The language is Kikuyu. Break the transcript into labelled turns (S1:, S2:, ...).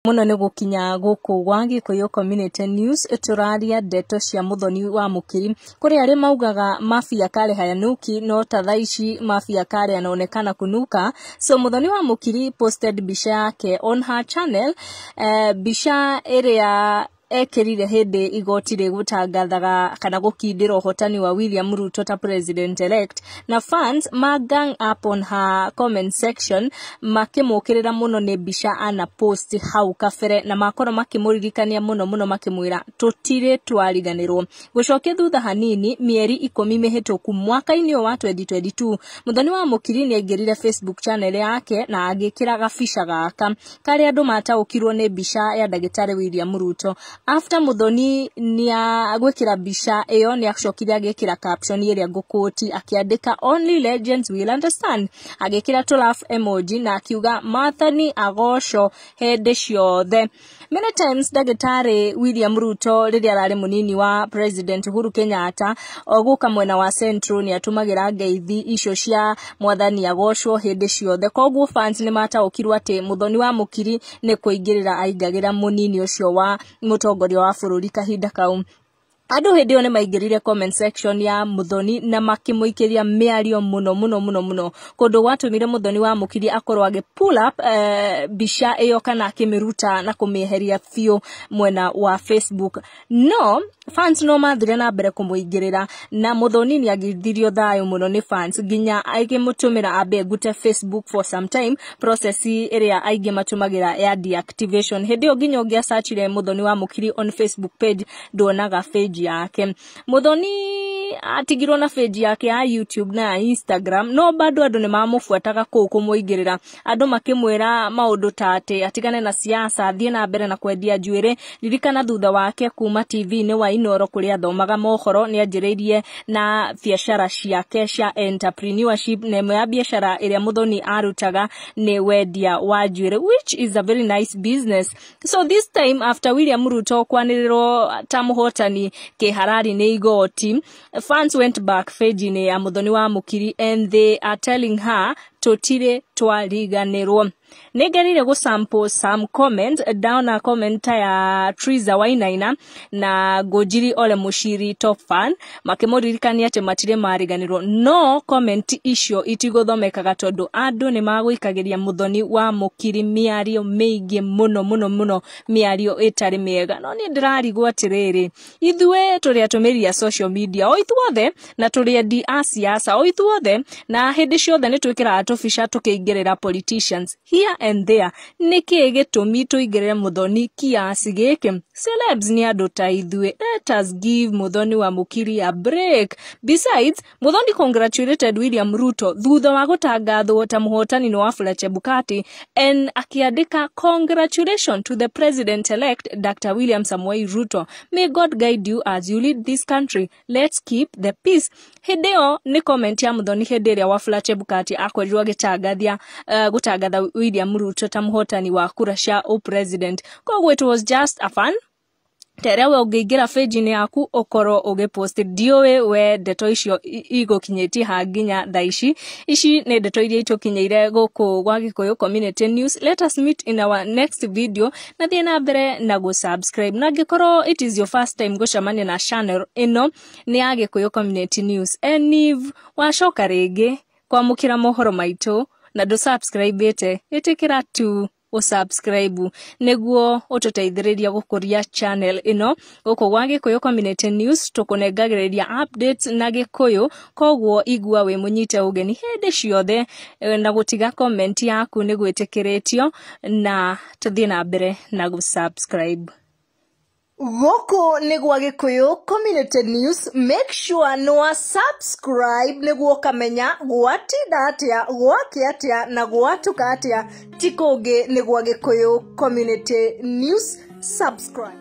S1: Muno nĩ gũkinya gũkũ gwa Gĩkũyũ Community News. Tũraria ndeto cia Muthoni wa Mũkiri. Kũrĩ arĩa maugaga mafia kale hayanuki, no ta thaa ici mafia kale anaonekana kunuka. So Muthoni wa Mũkiri posted mbica yake on her channel, mbica ĩrĩa ekĩrire hĩndĩ igoti rĩgũtangathaga kana gũkindĩra ũhotani wa William Ruto ta president elect, na fans ma gang up on her comment section makĩmũkĩrĩra mũno nĩ mbica ana post hau kabere, na makorwo makĩmũririkania mũno mũno, makĩmwĩra tũtirĩ twariganĩrwo. Gũcokia thutha hanini, mĩeri 10 mĩhĩtũku, mwaka-inĩ ũyũ wa 2022, Muthoni wa Mũkiri nĩ aingĩrire Facebook channel yake na agĩkĩra gabica gaka karĩa andũ mataũkirwo nĩ mbica ya ndagĩtarĩ William Ruto. After Muthoni nĩa gwĩkĩra mbica ĩyo, nĩ acokire agĩkĩra caption ĩrĩa ngũkũti, akĩandĩka, "Only legends will understand," agĩkĩra tũ laugh emoji na akiuga, "Mwathani agocwo hĩndĩ ciothe." Many times ndagĩtarĩ William Ruto, rĩrĩa ararĩ mũnini wa President Uhuru Kenyatta, o gũka mwena wa Central, nĩ atũmagĩra ngeithi icio cia "Mwathani agocwo hĩndĩ ciothe". Koguo fans nĩ mataũkirwo atĩ Muthoni wa Mũkiri nĩ kũingĩrĩra aingagĩra mũnini ũcio wa mũtongoria wa bũrũri kahinda kau. Andũ hĩndĩ ĩyo nĩ maingĩrire comment section ya Muthoni na makĩmũikĩria mĩario mũno mũno mũno mũno, kũndũ gwatũmire Muthoni wa Mũkiri akorwo agĩ pull up mbica ĩyo kana akĩmĩruta na kũmĩeheria biũ mwena wa Facebook. No fans no mathire na mbere kũmũingĩrĩra, na Muthoni nĩ agithirio thayũ mũno nĩ fans, nginya agĩmũtũmĩra ambe ngute Facebook for some time, process ĩrĩa aingĩ matũmagĩra ya deactivation. Hĩndĩ ĩyo nginya ũngĩacachire Muthoni wa Mũkiri on Facebook page, nduonaga page yake. Muthoni atigirwo na page yake ya YouTube na ya Instagram, no bado andũ nĩ mamũbuataga kũu kũmũingĩrĩra, andũ makĩmwĩra maũndũ ta atĩ atigane na siasa, athiĩ na mbere na kwendia njuĩrĩ. Ririkana, thutha wake kuma TV-inĩ wa Inoro kũrĩa athomaga mohoro, nĩ anjĩrĩirie na biacara ciake cia entrepreneurship, na ĩmwe ya biacara ĩrĩa Muthoni arutaga nĩ wendia wa njuĩrĩ, which is a very nice business. So this time, after William Ruto kwanĩrĩrwo ta mũhotani kĩharari nĩ igoti, fans went back page-inĩ ya Muthoni wa Mũkiri and they are telling her tũtirĩ twariganĩrwo. Nĩ ngerire gũ sample some comment. Ndona comment ya Triza Wainaina na Ngũnjiri Ole Mũciri top fan makĩmũririkania atĩ matirĩ mariganĩrwo, no comment icio itigũthomekaga tondũ andũ nĩ magũikagĩria Muthoni wa Mũkiri mĩario mĩingĩ mũno mũno mũno, mĩario ĩtarĩ mĩega. No niĩ ndĩrarigwo atĩrĩrĩ, ithuĩ tũrĩ atũmĩri a social media o ithuothe, na tũrĩ endi a siasa o ithuothe, na hĩndĩ ciothe nĩ twĩkĩraga tũbica tũkĩingĩrĩra politicians here and there. Nĩkĩ gĩtũmi tũingĩrĩre Muthoni kiasi gĩkĩ? Celebs nĩ andũ ta ithuĩ. Let us give Muthoni wa Mũkiri a break. Besides, Muthoni congratulated William Ruto thutha wa gũtangathwo ta mũhotani nĩ Wafula Chebukati and akĩandĩka, "Congratulations to the president elect Dr. William Samoei Ruto. May God guide you as you lead this country. Let's keep the peace." Hĩndĩ ĩyo nĩ comment ya Muthoni hĩndĩ ĩrĩa Wafula Chebukati akorirwo agĩtangathia gũtangatha William Ruto ta mũhotani wa kura cia president. Koguo it was just a fun ta ĩrĩa we ũngĩingĩra page-inĩ yaku ũkorwo ũgĩpost. Ndiũĩ we ndeto icio igũkinyĩtie ha nginya thaa ici. Ici nĩ ndeto iria itũkinyĩire gũkũ gwa Gĩkũyũ Community News. Let us meet in our next video, na thiĩ na mbere na gũ-subscribe, na angĩkorwo it is your first time gũcemania na channel ĩno, nĩ ya Gĩkũyũ Community News, and if wacoka rĩngĩ kwamũkĩra mohoro maitũ na ndũ subscribe-ĩte, ĩtĩkĩra tu ũsubscribe nĩguo ũtũteithĩrĩria gũkũria channel ĩno. Gũkũ gwa Gĩkũyũ Community News tũkũnengagĩrĩria updates na Gĩkũyũ, koguo igua wĩ mũnyite ũgeni hĩndĩ ciothe, na gũtiga comment yaku nĩ gwĩtĩkĩrĩtio, na tũthiĩ na mbere na gũ-subscribe.
S2: Gũkũ nĩ gwa Gĩkũyũ Community News. Make sure nĩ wa subscribe nĩguo ũkamenya gwatinda atĩa, gwake atĩa na gwatuka atĩa. Ti kũngĩ, nĩ gwa Gĩkũyũ Community News. Subscribe.